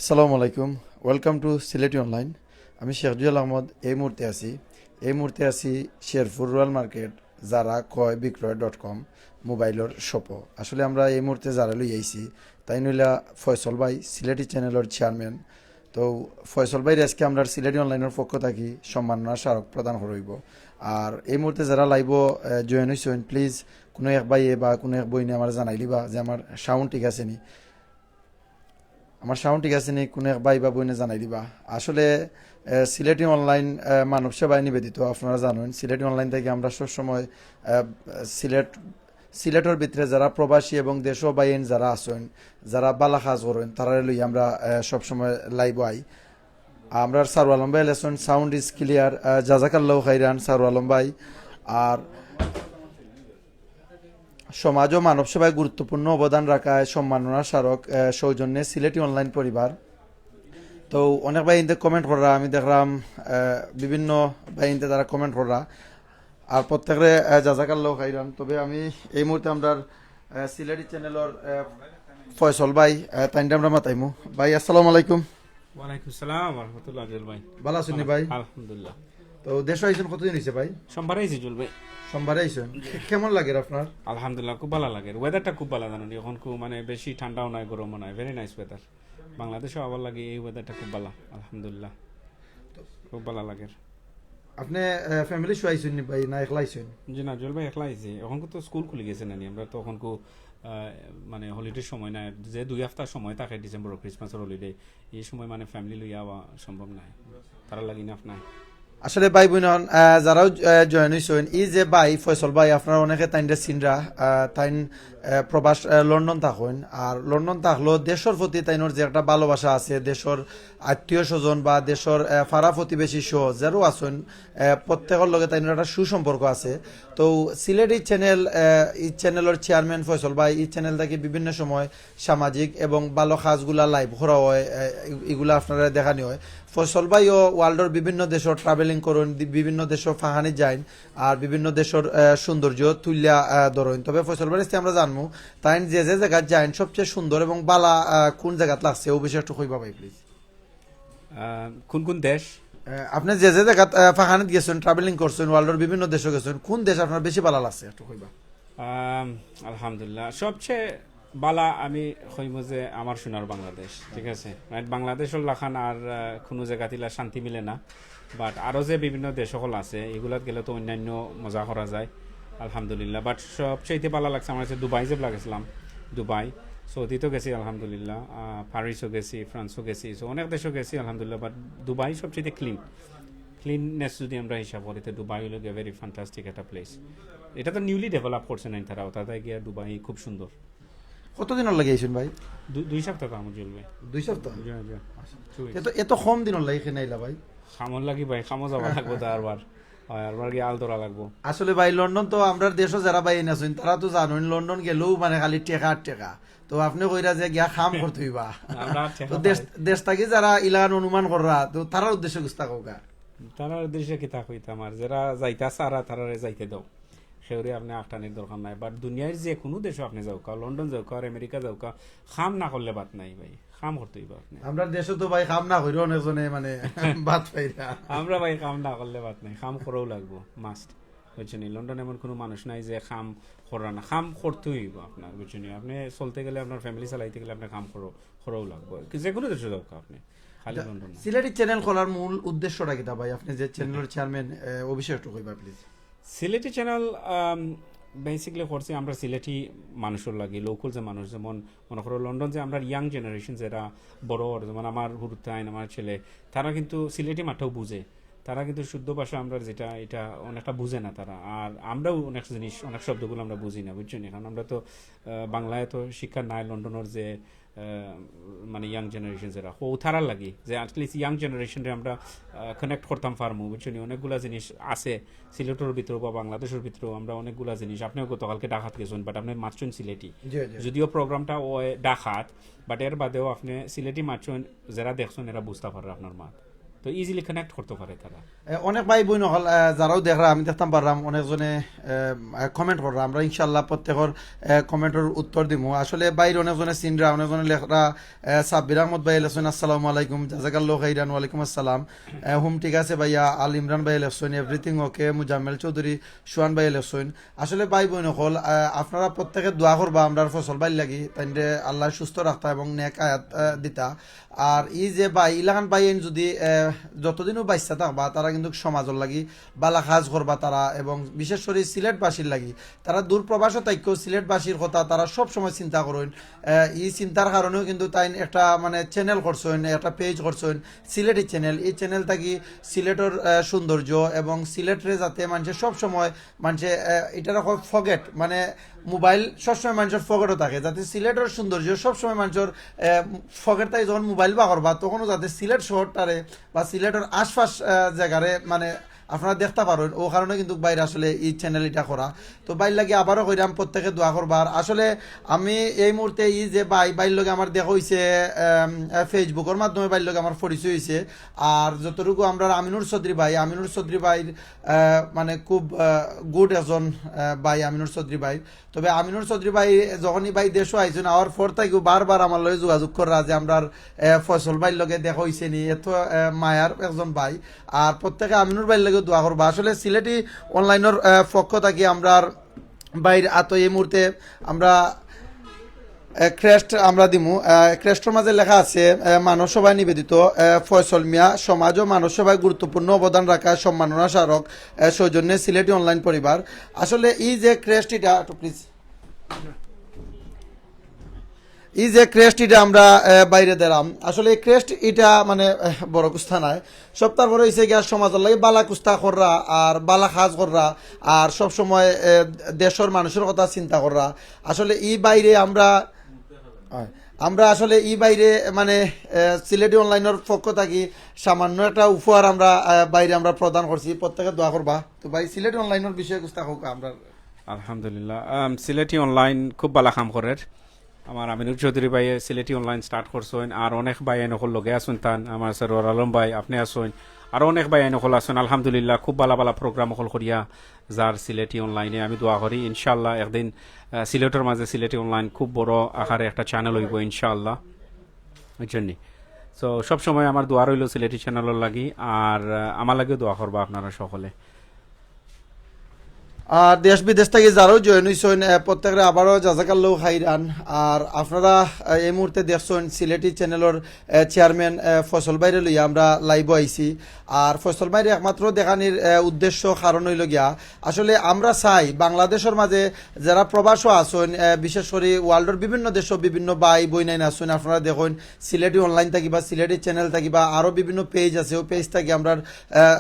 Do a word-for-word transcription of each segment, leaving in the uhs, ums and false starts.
আসসালামু আলাইকুম। Welcome to Sylheti অনলাইন। আমি শেখ জুয়েল আহমদ। এই মুহূর্তে আছি এই মুহূর্তে আছি শেরপুর রয়্যাল মার্কেট, যারা ক্রয় বিক্রয় ডট কম মোবাইলর শপও। আসলে আমরা এই মুহূর্তে যারা লই আইছি, তাইন অইলা ফয়সল ভাই, সিলেটি চ্যানেলর চেয়ারম্যান। তো ফয়সল ভাইরে আজকে আমরা সিলেটি অনলাইনর পক্ষ থাকি সম্মাননা স্মারক প্রদান করা অইবো। আর এই মুহূর্তে যারা লাইভও জয়েন অইছইন, প্লিজ কোনো এক ভাইয়ে বা কোনো এক বইনে আমার জানাইলিবা যে আমার সাউন্ড ঠিক আছে নি, আমার সাউন্ড ঠিক আছে নি, কোনো এক ভাই বা বইনে জানাই দিবা। আসলে আহ, সিলেটি অনলাইন আহ, মানব সেবায় নিবেদিত। আপনারা জানেন, সিলেটি অনলাইন থাকি আমরা সবসময় আহ, সিলেট সিলেটর ভিতরে যারা প্রবাসী এবং দেশও বাইন যারা আছইন, যারা বালা কাজ করইন, তারারে লই আমরা আহ, সবসময় লাইভও আই। আমরার সারু আলম ভাই লেসন, sound is clear, জাজাকাল্লাহ খাইরান সারু আলম ভাই। আর সমাজ ও মানব সেবায় গুরুত্বপূর্ণ অবদান রাখায় সম্মাননা স্মারক আহ, সৌজন্যে সিলেটি অনলাইন পরিবার। তো অনেক ভাইন্তে কমেন্ট কররা, আমি দেখলাম আহ, বিভিন্ন ভাইন্তে তারা কমেন্ট কররা। আর প্রত্যেকরে আহ, জাজাকাল্লাহ খাইরান। তবে আমি এই মুহূর্তে আমরার আহ, সিলেটি চ্যানেলর আহ, ফয়সল ভাই, আহ, তাইনরে আমরা মাতাইমু। ভাই, আসসালামু আলাইকুম। ওয়ালাইকুম সালাম ওয়া রাহমাতুল্লাহ। জুয়েল ভাই, ভালা আছইন নি ভাই? আলহামদুলিল্লাহ। তো দেশো আইছইন কতদিন অইছে ভাই? সোমবারে আইছি জুয়েল ভাই। সোমবারে আইছইন। কে-, কেমন লাগের আপনার? আলহামদুলিল্লাহ, খুব ভালা লাগের। ওয়েদারটা খুব ভালা, জানো নি, অখন খুব মানে বেশি ঠান্ডাও নাই, গরমও নাই, very nice weather। বাংলাদেশো আবার লাগে এই ওয়েদারটা খুব ভালা, আলহামদুলিল্লাহ, খুব ভালা লাগের। আপনে ফ্যামিলি সহ আইছইন নি ভাই, না একলা আইছইন? জি না জুয়েল ভাই, একলা আইছি। অখন তো স্কুল খুলি গেছে না নি, আমরা তো অখন কু আহ, মানে হলিডের সময় না, যে দুই হাপ্তার সময় থাকে ডিসেম্বর ক্রিসমাসর হলিডে, এই সময় মানে ফ্যামিলি লইয়া আওয়া সম্ভব নায়, তারার লাগি ইনাফ নায়। আসলে ভাই বইন অকল, আহ, যারাও জয়েন অইছইন, ই যে ভাই ফয়সল ভাই, আপনারা অনেকে তাইনরে চিনরা, আহ, তাইন আহ, প্রবাস আহ, লন্ডন থাকইন। আর লন্ডন থাকলেও দেশর প্রতি তাইনর যে একটা ভালোবাসা আছে, দেশর আত্মীয় স্বজন বা দেশর আহ, পাড়া প্রতিবেশী সহ যেরাও আছইন, আহ, প্রত্যেকর লগে তাইনর একটা সুসম্পর্ক আছে। তো সিলেটি চ্যানেল, আহ, ই চ্যানেলর চেয়ারম্যান ফয়সল ভাই, ই চ্যানেল থাকি বিভিন্ন সময় সামাজিক এবং ভালো কাজগুলা লাইভ করা হয়, আহ, ই-, ইগুলা আপনারারে দেখানি হয়। ফয়সল ভাইও ওয়ার্ল্ডর বিভিন্ন দেশো ট্রাভেলিং করইন, দি-, বিভিন্ন দেশো ফাহানি যাইন, আর বিভিন্ন দেশর আহ, সৌন্দর্য তুলিয়া আহ, ধরইন। তবে ফয়সল ভাইর কাছে আমরা জানমু, তাইন যে যে জাগাত যাইন সবচেয়ে সুন্দর এবং ভালা আহ, কোন জাগাত লাগছে, অউ বিষয়ে একটু কইবা ভাই প্লিজ। আহ, কোন কোন দেশ? আহ, আপনে যে যে জাগাত আহ, ফাহানিত গেছইন, ট্রাভেলিং করছইন, ওয়ার্ল্ডর বিভিন্ন দেশো গেছইন, কোন দেশ আপনার বেশি ভালা লাগছে একটু কইবা? আম, আলহামদুলিল্লাহ, সবচেয়ে ভালা আমি কইমু যে আমার সোনার বাংলাদেশ, ঠিক আছে, রাইট? বাংলাদেশর লাখান আর আহ, কুনু জাগাত ইলা শান্তি মিলে না, বাট আরও যে বিভিন্ন দেশ অকল আছে, ইগুলাত গেলে তো অন্যান্য মজা করা যায়, আলহামদুলিল্লাহ। বাট সবচাইতে ভালা লাগছে আমার কাছে দুবাই, যেবলা গেছিলাম, দুবাই, সৌদিত গেছি আলহামদুলিল্লাহ, আহ, প্যারিসও গেছি, ফ্রান্সও গেছি, সো অনেক দেশও গেছি আলহামদুলিল্লাহ। বাট দুবাই সবচাইতে ক্লিন, ক্লিননেস যদি আমরা হিসাব করি, তো দুবাই অইলো গিয়া ভেরি ফ্যান্টাস্টিক একটা প্লেস। ইটা তো নিউলি ডেভেলপ করছে না তারা, তাতে গিয়া দুবাই খুব সুন্দর। কতদিনর লাগি আইছইন ভাই? দু- দুই সপ্তাহ কাম চলবে। দুই সপ্তাহ? জি, জি। Two weeks। এত এত কম দিনর লাগি কেনে আইলা ভাই? কামর লাগি ভাই, কামো যাওয়া লাগবো তো আরবার। হয়, আরবার গিয়া আল ধরা লাগবো। আসলে ভাই, লন্ডন তো আমরার দেশো যেরা ভাইয়াইন আছইন, তারা তো জানইন, লন্ডন গেলেউ মানে খালি টেকা আর টেকা। তো আপনে কইরা যে গিয়া কাম করতে অইবা। আমরা আর টেকা তো দেশ, পাই। দেশ থাকি যেরা ইলান অনুমান কররা, তো তারার উদ্দেশ্যে গুস্তা কউক্কা। তারার উদ্দেশ্যে কিতা কইতাম আর, যেরা যাইতা চারা তারারে যাইতে দাও, কেউরে আপনে আটকানির দরকার নাই। বাট দুনিয়ার যে কুনু দেশো আপনে যাউক্কা, লন্ডন যাউক্কা আর আমেরিকা যাউক্কা, কাম না করলে ভাত নাই ভাই, কাম করতে অইবা আপনে। আমরার দেশো তো ভাই কাম না করিয়া অনেকজনে মানে ভাত পাইরা। আমরা ভাই কাম না করলে ভাত নাই, কাম করাউ লাগবো, মাস্ট। বুঝছইন নি? লন্ডন এমন কুনু মানুষ নাই যে কাম কররা না, কাম করতে অইবো আপনার, বুঝছইন নি? আপনে চলতে গেলে, আপনার ফ্যামিলি চালাইতে গেলে আপনার কাম করো, করাউ লাগবো, যে কুনু দেশো যাউক্কা আপনে, খালি লন্ডন না। সিলেটি চ্যানেল খোলার মূল উদ্দেশ্যটা কিতা ভাই? আপনে যে চ্যানেলর চেয়ারম্যান, আহ, অউ বিষয়ে একটু কইবা প্লিজ। সিলেটি চ্যানেল বেসিক্যালি করছি আমরা সিলেটি মানুষর লাগি, লোকাল যে মানুষ, যেমন মনে করো লন্ডন যে আমরা ইয়াং জেনারেশন যেরা বড়, যেমন আমার হুরুতাইন, আমার ছেলে, তারা কিন্তু সিলেটি মাতটাও বুঝে, তারা কিন্তু শুদ্ধ ভাষা আমরা যেটা, এটা অনেকটা বুঝে না তারা। আর আমরাও অনেক জিনিস, অনেক শব্দগুলা আমরা বুঝি না, বুঝছইন নি? কারণ আমরা তো আহ, বাংলায় তো শিক্ষা নাই, লন্ডনর যে আহ, মানে ইয়াং জেনারেশন যেরা, অউ তারার লাগি যে অ্যাটলিস্ট ইয়াং জেনারেশনরে আমরা কানেক্ট করতাম পারমু, বুঝছইন নি? অনেকগুলা জিনিস আছে সিলেটর ভিতরেও বা বাংলাদেশর ভিতরেও, আমরা অনেকগুলা জিনিস, আপনেও গতকালকে ঢাকাত গেছইন, বাট আপনে মাতছইন সিলেটি, জি, জি। যদিও প্রোগ্রামটা অয় ঢাকাত, বাট এর বাদেও আপনে সিলেটি মাতছইন, যেরা দেখছইন এরা বুঝতা পাররা আপনার মাত। তো ইজিলি কানেক্ট করতে পারে তারা। এ, অনেক ভাই বইন অকল, এ, যারাও দেখরা, আমি দেখতাম পারলাম অনেকজনে কমেন্ট কররা। আমরা ইনশাআল্লাহ প্রত্যেকর কমেন্টর উত্তর দিমু। আসলে ভাইর অনেকজনে চিনরা, অনেকজনে লেখরা। এ, সাব্বির আহমদ ভাই লেখছইন, "আসসালামু আলাইকুম, জাজাকাল্লাহু খাইরান।" "ওয়ালাইকুম আসসালাম।" এ, হুম, ঠিক আছে ভাইয়া। আল ইমরান ভাই লেখছইন, "এভরিথিং ওকে।" মুজাম্মেল চৌধুরী, সুয়ান ভাই লেখছইন। আসলে ভাই বইন অকল, আহ, আপনারা প্রত্যেকে দোয়া করবা আমরার ফয়সল ভাইর লাগি, তাইনরে আল্লাহ সুস্থ রাখতা এবং নেক আয়াত, আহ, দিতা। আর ই যে ভাই, ইলাখান ভাই এইন যদি, আহ, যতদিনও বাইচ্চা থাকবা, তারা কিন্তু সমাজর লাগি বালা কাজ করবা তারা, এবং বিশেষ করি সিলেটবাসীর লাগি। তারা দূর প্রবাসও থাকিও সিলেটবাসীর কথা তারা সব সময় চিন্তা করইন। আহ, ই চিন্তার কারণেও কিন্তু তাইন একটা মানে চ্যানেল করছইন, একটা পেজ করছইন, সিলেটি চ্যানেল। এই চ্যানেল থাকি সিলেটর, আহ, সৌন্দর্য এবং সিলেটরে যাতে মানষে সব সময় মানষে, আহ, ইটারে কয় ফগেট, মানে মোবাইল সবসময় মানষর ফগেটও থাকে, যাতে সিলেটর সৌন্দর্য সবসময় মানষর, আহ, ফগেট থাকি যখন মোবাইল বার করবা, তখনও যাতে সিলেট শহরটারে বা সিলেটর আশপাশ, আহ, জাগারে মানে আপনারা দেখতা পারইন। ও কারণে কিন্তু ভাইর আসলে ই চ্যানেল ইটা করা। তো ভাইর লাগি আবারও কইরাম, প্রত্যেকে দোয়া করবা। আর আসলে আমি এই মুহূর্তে ই যে ভাই, ভাইর লগে আমার দেখা অইছে, আম, আহ, ফেসবুকর মাধ্যমে ভাইর লগে আমার পরিচয় অইছে। আর যতটুকু আমরার আমিনুর চৌধুরী ভাই, আমিনুর চৌধুরী ভাইর, আহ, মানে খুব, আহ, গুড একজন, আহ, ভাই আমিনুর চৌধুরী ভাই। তবে আমিনুর চৌধুরী ভাই যখনই ভাই দেশো আইছইন, আওয়ার পর থাকিও বারবার আমার লগে যোগাযোগ কররা যে আমরার, আহ, ফয়সল ভাইর লগে দেখা অইছে নি, এত, আহ, মায়ার একজন ভাই। আর প্রত্যেকে আমিনুর ভাইর লগে দোয়া করবা। আসলে সিলেটি অনলাইনর, আহ, পক্ষ থাকি আমরার ভাইর আতো এই মুহূর্তে আমরা, আহ, ক্রেস্ট আমরা দিমু। আহ, ক্রেস্টর মাঝে লেখা আছে, আহ, মানব সেবায় নিবেদিত, আহ, ফয়সল মিয়া, সমাজ ও মানব সেবায় গুরুত্বপূর্ণ অবদান রাখা সম্মাননা স্মারক, আহ, সৌজন্যে সিলেটি অনলাইন পরিবার। আসলে ই যে ক্রেস্ট ইটা, একটু প্লিজ, ই যে ক্রেস্ট ইটা আমরা, আহ, ভাইরে দিরাম, আসলে এই ক্রেস্ট ইটা মানে, আহ, বড় কুস্তা নায়। সবতার পরে অইছে গিয়া সমাজর লাগি বালা কুস্তা কররা আর বালা কাজ কররা আর সব সময়, আহ, দেশর মানুষর কথা চিন্তা কররা। আসলে ই ভাইরে আমরা, হয়, আমরা আসলে ই ভাইরে মানে, আহ, সিলেটি অনলাইনর পক্ষ থাকি সামান্য একটা উপহার আমরা, আহ, ভাইরে আমরা প্রদান করছি। প্রত্যেকে দোয়া করবা। তো ভাই, সিলেটি অনলাইনর বিষয়ে কুস্তা কউক্কা আমরা। আলহামদুলিল্লাহ। আম, সিলেটি অনলাইন খুব বালা কাম করের। আমার আমিনুর চৌধুরী ভাইয়ে সিলেটি অনলাইন স্টার্ট করছইন, আর অনেক ভাইয়াইন অকল লগে আছইন তান, আমার সরোয়ার আলম ভাই, আপনে আছইন, আরো অনেক ভাইয়াইন অকল আছইন। আলহামদুলিল্লাহ, খুব বালা বালা প্রোগ্রাম অকল করিয়া যার সিলেটি অনলাইনে। আমি দোয়া করি ইনশাআল্লাহ একদিন, আহ, সিলেটর মাঝে সিলেটি অনলাইন খুব বড় আকারে একটা চ্যানেল অইবো ইনশাআল্লাহ। বুঝছইন নি? তো সব সময় আমার দোয়া রইলো সিলেটি চ্যানেলর লাগি, আর, আহ, আমার লাগিও দোয়া করবা আপনারা সকলে। আর দেশ বিদেশ থাকি যারাও জয়েন অইছইন, আহ, প্রত্যেকরে আবারও জাজাকাল্লাহু খাইরান। আর আপনারা, আহ, এই মুহূর্তে দেখছইন সিলেটি চ্যানেলর, আহ, চেয়ারম্যান, আহ, ফয়সল ভাইরে লইয়া আমরা লাইভও আইছি। আর ফয়সল ভাইরে একমাত্র দেখানির, আহ, উদ্দেশ্য কারণ অইলো গিয়া, আসলে আমরা চাই বাংলাদেশর মাঝে যারা প্রবাসও আছইন, আহ, বিশেষ করি ওয়ার্ল্ডর বিভিন্ন দেশও বিভিন্ন ভাই বইনাইন আছইন, আপনারা দেখইন সিলেটি অনলাইন থাকি বা সিলেটি চ্যানেল থাকি বা আরো বিভিন্ন পেজ আছে, ওই পেজ থাকি আমরা, আহ,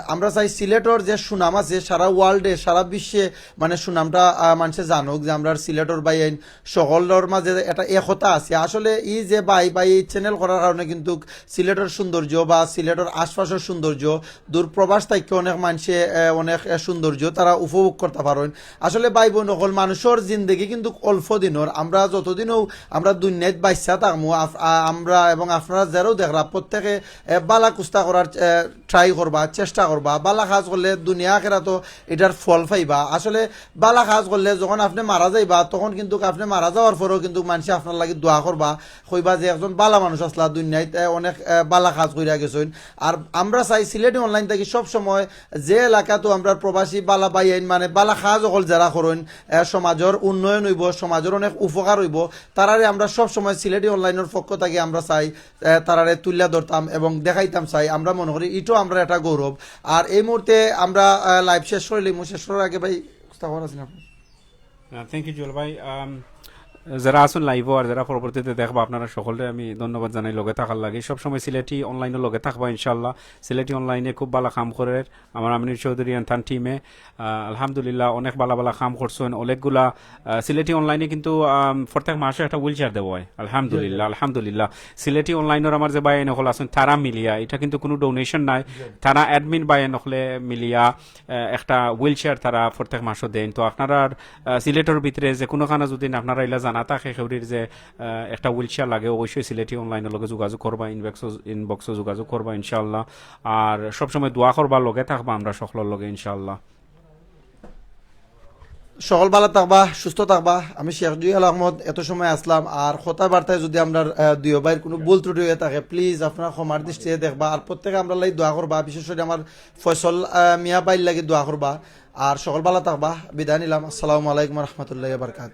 আমরা চাই সিলেটর যে সুনাম আছে সারা ওয়ার্ল্ডে, সারা বিশ্বে মানে সুনামটা, আহ, মানষে জানুক যে আমরার সিলেটর ভাইয়াইন সকলর মাঝে একটা একতা আছে। আসলে ই যে ভাই, ভাই এই চ্যানেল করার কারণে কিন্তু সিলেটর সৌন্দর্য বা সিলেটর আশপাশর সৌন্দর্য, দূর প্রবাস থাকি অনেক মানষে, আহ, অনেক, আহ, সৌন্দর্য তারা উপভোগ করতা পারইন। আসলে ভাই বইন অকল, মানষর জিন্দেগি কিন্তু অল্প দিনর। আমরা যতদিনও আমরা দুনিয়াত বাইচ্চা থাকমু, আফ-, আ-, আমরা এবং আপনারা যারাও দেখরা প্রত্যেকে, আহ, বালা কুস্তা করার, আহ, ট্রাই করবা, চেষ্টা করবা। বালা কাজ করলে দুনিয়া আখেরাতো ইটার ফল পাইবা। আসলে বালা কাজ করলে যখন আপনে মারা যাইবা, তখন কিন্তু আপনে মারা যাওয়ার পরেও কিন্তু মানষে আপনার লাগি দোয়া করবা, কইবা যে একজন বালা মানুষ আছলা, দুনিয়াত, আহ, অনেক, আহ, বালা কাজ করিয়া গেছইন। আর আমরা চাই সিলেটি অনলাইন থাকি সব সময় যে এলাকাতো আমরার প্রবাসী বালা ভাইয়াইন মানে বালা কাজ অকল যারা করইন, আহ, সমাজর উন্নয়ন অইবো, সমাজর অনেক উপকার অইবো, তারারে আমরা সব সময় সিলেটি অনলাইনর পক্ষ থাকি আমরা চাই, আহ, তারারে তুলিয়া ধরতাম এবং দেখাইতাম চাই। আমরা মনে করি ইটাও আমরার একটা গৌরব। আর এই মুহূর্তে আমরা, আহ, লাইভ শেষ করিলিমু, শেষ করার আগে ভাই, কুস্তা খবর আছে না আপনার? থ্যাংক ইউ জুয়েল ভাই। আম, যারা আছইন লাইভও আর যারা পরবর্তীতে দেখবা, আপনারা সকলরে আমি ধন্যবাদ জানাই লগে থাকার লাগি। সবসময় সিলেটি অনলাইনর লগে থাকবা ইনশাআল্লাহ। সিলেটি অনলাইনে খুব বালা কাম করের আমার আমিনুর চৌধুরী and তান টিমে। আহ, আলহামদুলিল্লাহ, অনেক বালা বালা কাম করছইন, অনেকগুলা, আহ, সিলেটি অনলাইনে কিন্তু, আম, প্রত্যেক মাসে একটা হুইল চেয়ার দেওয়া অয়, আলহামদুলিল্লাহ। আলহামদুলিল্লাহ, সিলেটি অনলাইনর আমার যে ভাইয়াইন অকল আছইন, তারা মিলিয়া, ইটা কিন্তু কুনু ডোনেশন নায়, তারা অ্যাডমিন ভাইয়াইন অকলে মিলিয়া, আহ, একটা হুইল চেয়ার তারা প্রত্যেক মাসও দেইন। তো আপনারা, আহ, সিলেটর ভিতরে যে কুনুখানো যদি আপনারা ইলা জান না থাকে কেউরির যে আহ, একটা হুইল চেয়ার লাগে, অবশ্যই সিলেটি অনলাইনর লগে যোগাযোগ করবা, ইনবক্সো ইনবক্সো যোগাযোগ করবা ইনশাআল্লাহ। আর সবসময় দোয়া করবা, লগে থাকবা আমরা সকলর লগে ইনশাআল্লাহ। সকল ভালা থাকবা, সুস্থ থাকবা। আমি শেখ জুয়েল আহমদ এত সময় আসলাম, আর কথাবার্তায় যদি আমরা আহ, দুই ভাইর কোনো ভুল ত্রুটি হয়ে থাকে, প্লিজ আপনারা ক্ষমার দৃষ্টিতে দেখবা। আর প্রত্যেকে আমরা লাগি দোয়া করবা, বিশেষ করে আমার ফয়সল আহ, মিয়া ভাইর লাগি দোয়া করবা। আর সকল ভালা থাকবা, বিদায় নিলাম। আসসালামু আলাইকুম রহমতুল্লাহ বারকাত।